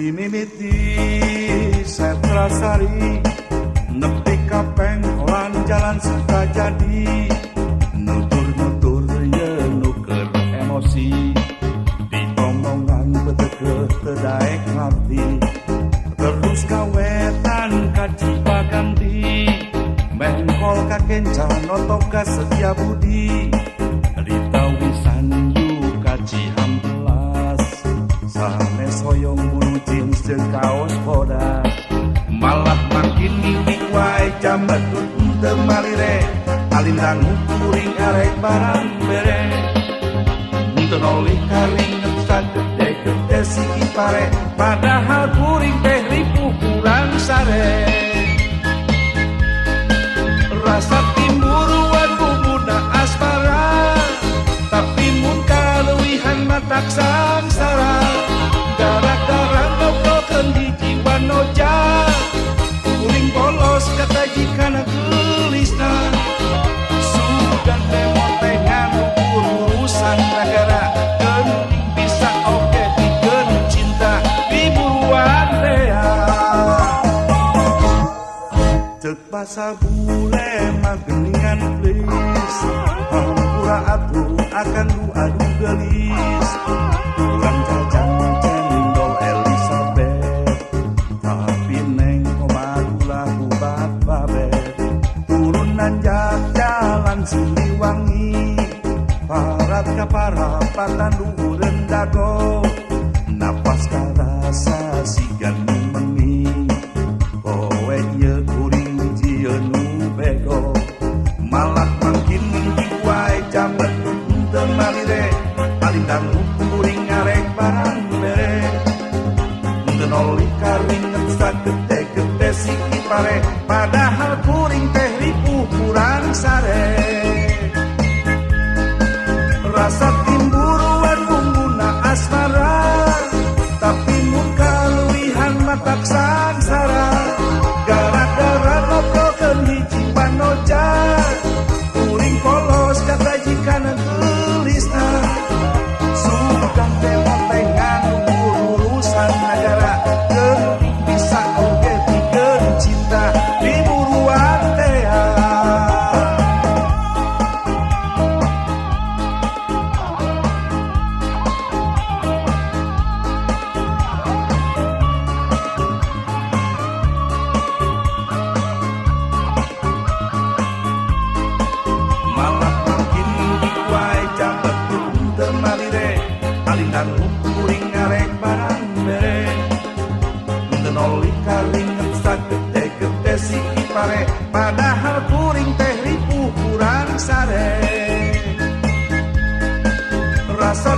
Mimiti Setrasari nepi ka Pengkolan jalan Sukajadi, nutur-nutur ye nuker emosi, diomongan betekeuh teu daek ngarti, terus kawetan ka Cipaganti, mengkol ka Kenca notok ka Setiabudi, ditawisan yu ka Cihampelas, sanes hoyong bulu jeans jeung kaos bodas, malah makin mimik wae jambetut teu malire, alindang kuring arek barang bere, teu nolih karinget sagede-gede si ipare, padahal kuring teh ripuh kurang sare. Rasa timburuan bumbuna asmara, tapi mun kaleuwihan matak sangsara, gara-gara ngobrolkeun hiji wanoja, kuring bolos kata jikana geulisna, sugan teh motengan urusan nagara, geuning bisa oge pikeun cinta diburuan rea. Ceuk basa bule mah geuningan please, hampura atuh akan du adu geulis, urang jajan cendol Elizabeth, tapi neng obat ulah ubat babet, turun nanjak jalan Siliwangi, parat ka parapatan luhureun dago, napas karasa sigan nu mengi, poe ieu kuring jieun nu bego, malah makin minggi wae jambetut teu malire, alindang kuring ngarek barang bere, teu nolih karinget sagede-gede si ipare, padahal kuring teh ripuh kurang sare. Rasa timburuan bumbuna asmara, tapi mun kaleuwihan matak sangsara, gara-gara ngobrolkeun hiji wanoja, kuring polos kata jikana geulisna, sugan teh motengan urusan nagara, geuning bisa oge pikeun cinta diburuan tea. Malah makin minggi wae jambetut teu malire, alindang kuring ngarek barang bere, teu nolih karinget sagede-gede si ipare, padahal kuring teh ripuh kurang sare. Rasa